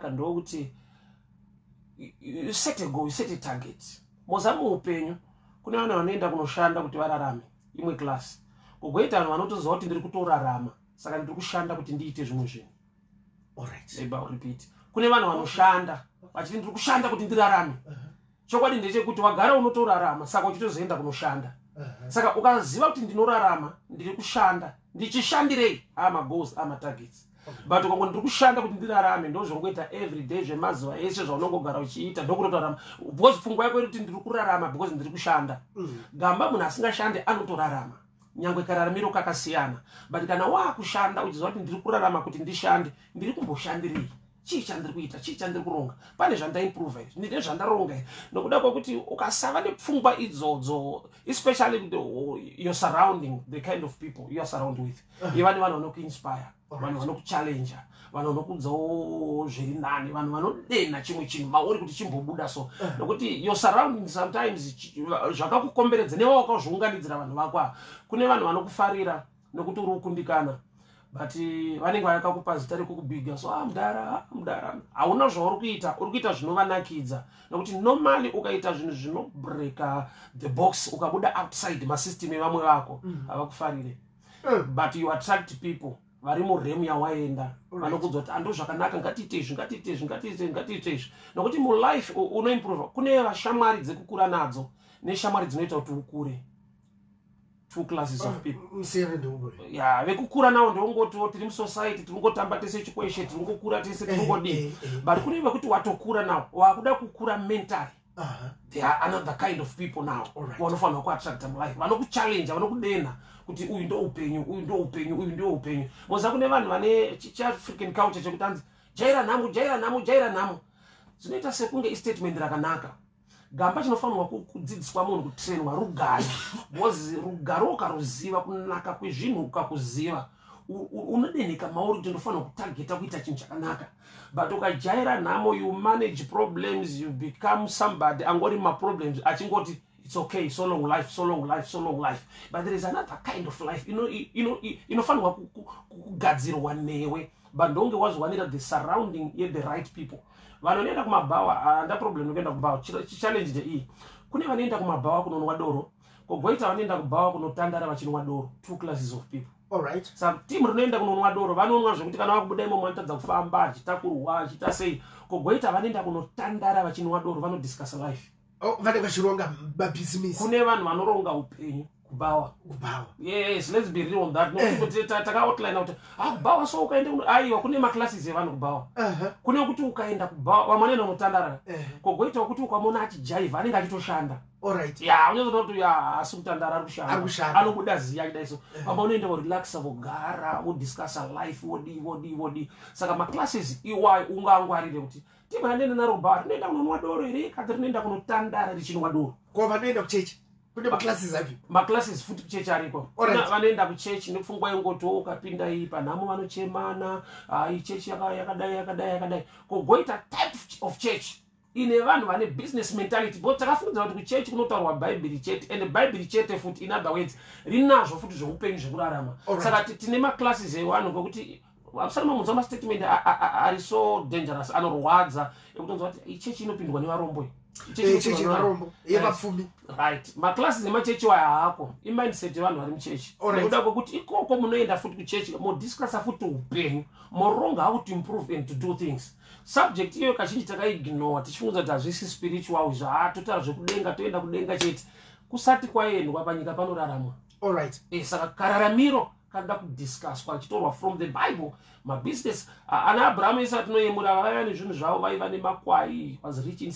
wakanaka ndokuti you set a goal, you set a target. Moza muupenyu kune vanhu vanoenda kunoshanda kuti vararame, imwe class. Kugoita vanhu vanotoziva kuti ndiri kutorarama, saka ndiri kushanda kuti ndiite zvimwe zvinhu. Maybe I'll repeat. Kune vanhu vanoshanda vachiti ndiri kushanda kuti ndirarame. Chokwadi ndechekuti wagara unotorarama, saka uchitozoenda kunoshanda. Saka ukaziva kuti ndinorarama, ndiri kushanda, ndichishandirei, magoals, amatargets. But ukango ndiri kushanda kuti ndirarame, ndo zvongoita everyday, zvemazuva ese zvaunongogara uchiita, ndokutotorarama, because pfungwa yako iri kuti ndiri kurarama because ndiri kushanda. Gamba, munhu asingashande anotorarama, nyangwe kararamiro kakasiyana. But kana waakushanda uchiziva kuti ndiri kurarama kuti ndishande, ndiri kumboshandirei, chii chandiri kuita, chii chandiri kuronga, pane zvandaimprova here, ndine zvandaronga here? Nokuda kwekuti ukasava nepfungwa idzodzo, especially your surrounding, the kind of people you are surround with, iva nevanhu vanokuinspire, vanhu vanokuchallenja, vanhu vanokuudzawo zviri nani, vanhu vanodena chimwe chinhu mauri kuti chimbobuda. So nokuti your surrounding sometimes, zvakakukomberedza newa wakazviunganidzira vanhu vako ava. Kune vanhu vanokufarira nokuti uri kukundikana, but vanenge vakakupa zita rekukubhiga. So, "Ah, mudhara, ah, mudhara." Hauna zvauri kuita, uri kuita zvinovanakidza, nokuti normally ukaita zvinhu zvinobreaka the box, ukabuda outside masystem evamwe vako, havakufarire. But you attract people vari murealm yawaenda, vanokuudza kuti ando zvakanaka, ngatiite izvi, ngatiite izvi, ngatiite, ngatiite izvi, nokuti mulife unoimprova. Kune vashamwari dzekukura nadzo neshamwari dzinoita kuti ukure, two classes of people. Musiyana ndeumbori. Ya, vekukura navo ndongotiwo tiri musociety, tiri ngotamba tese chikweshe, tiri ngokura tese, tiri ngodii. But kune vekuti watokura nawo, wakuda kukura mentally, they are another kind of people now. Vanofanirwa kuattracta mulife, vanokuchallenge, vanokudena kuti uyu ndo upenyu, uyu ndo upenyu, uyu ndo upenyu. Moza kune vanhu vane chiAfrican culture chekuti anzi jaira nhamo, jaira nhamo, jaira nhamo. Zvinoita sekunge istatement rakanaka. Gamba, chinofanirwa kudzidziswa munhu, kutrainwa rugare, because rugare ukaruziva, kunaka kwezvinhu ukakuziva, unodenheka mauri kuti ndofanirwa kutargeta kuita chinhu chakanaka. But ukajaira nhamo, you manage problems, you become somebody angori maproblems, achingoti it's okay, so long life, so long life, so long life. But there is another kind of life inofanirwa kugadzirwa newe, but ndonge wazviwanira the surrounding yethe right people. Vanhu vanoenda kumabhawa, handa problem nekuenda kubhawa. Challenge ndeiyi: kune vanoenda kumabhawa kunonwa doro, kogoita vanoenda kubhawa kunotandara vachinwa doro, two classes of people. Saka timu rinoenda kunonwa doro vanonwa zvekuti kana vakubuda imomo vanotadza kufamba, achitakurwa, achiita sei. Kogoita vanoenda kunotandara vachinwa doro, vanodiscussa life. Oh, vanenge vachironga mabhizimisi. Kune vanhu vanoronga upenyu kubhawa. Kubhawa. Yes, let's be real on that, nokuti takaoutline kuti, ah, kubhawa, so ukaenda aiwa, kune maclasses evanhu kubhawa. Kune kuti ukaenda kubhawa, vamwe vanoenda kunotandara. Kogoitawo kuti ukamuona achijaivha, anenge achitoshanda. Ya, unozoona kuti ya, asi kutandara, ari Ari kushanda. Kushanda. Anobuda ziya achidai. So vamwe vanoenda vorelaxa, vogara, vodiscussa life, wodii, wodii, wodii. Saka maclasses iwayo ungangwarire kuti timu randienda naro kubhawa rinoenda kunonwa doro here, kati rinoenda kunotandara richinwa doro. Ko vanoenda kuchechi, kune maclasses api? Maclasses futi kuchechi ariko. Vanoenda kuchechi nepfungwa yengoti, "Oh, ukapinda iyi panhamo vanochemana, iyi chechi yakadai, yakadai, yakadai." Kogoita type of church ine vanhu vane business mentality, because takafungidzira kuti kuchechi kunotaurwa Bhaibheri chete, and Bhaibheri chete futi, in other words, rinazvo futi zveupenyu zvekurarama. Saka tine maclasses evanhu kwekuti hamusati mamunzwa mastatement ari so dangerous, anorwadza, ekutonzwa kuti ichechi inopindwa nevarombo iyi. Ichechi Chechi inopindwa nevarombo. Yevarombo, yevapfumi. Right, maclasses emachechi waya haako, imindset yevanhu vari muchechi. Nekuda kwekuti ikoko munoenda futi kuchechi, modiscussa futi upenyu, moronga how to improve and to do things. Subject iyoyo kazhinji takaignora, tichifunga kuti hazvisi spiritual, zvaatotaura zvekudenga, toenda kudenga chete. Kusati kwaendwa, panyika panoraramwa. Saka kararamiro kanoda kudiscusswa, achitorwa from the Bible. Mabusiness ana Abrahamu ese atinoyemura, vaiva nezvinhu zvavo, vaiva nemakwai, was rich in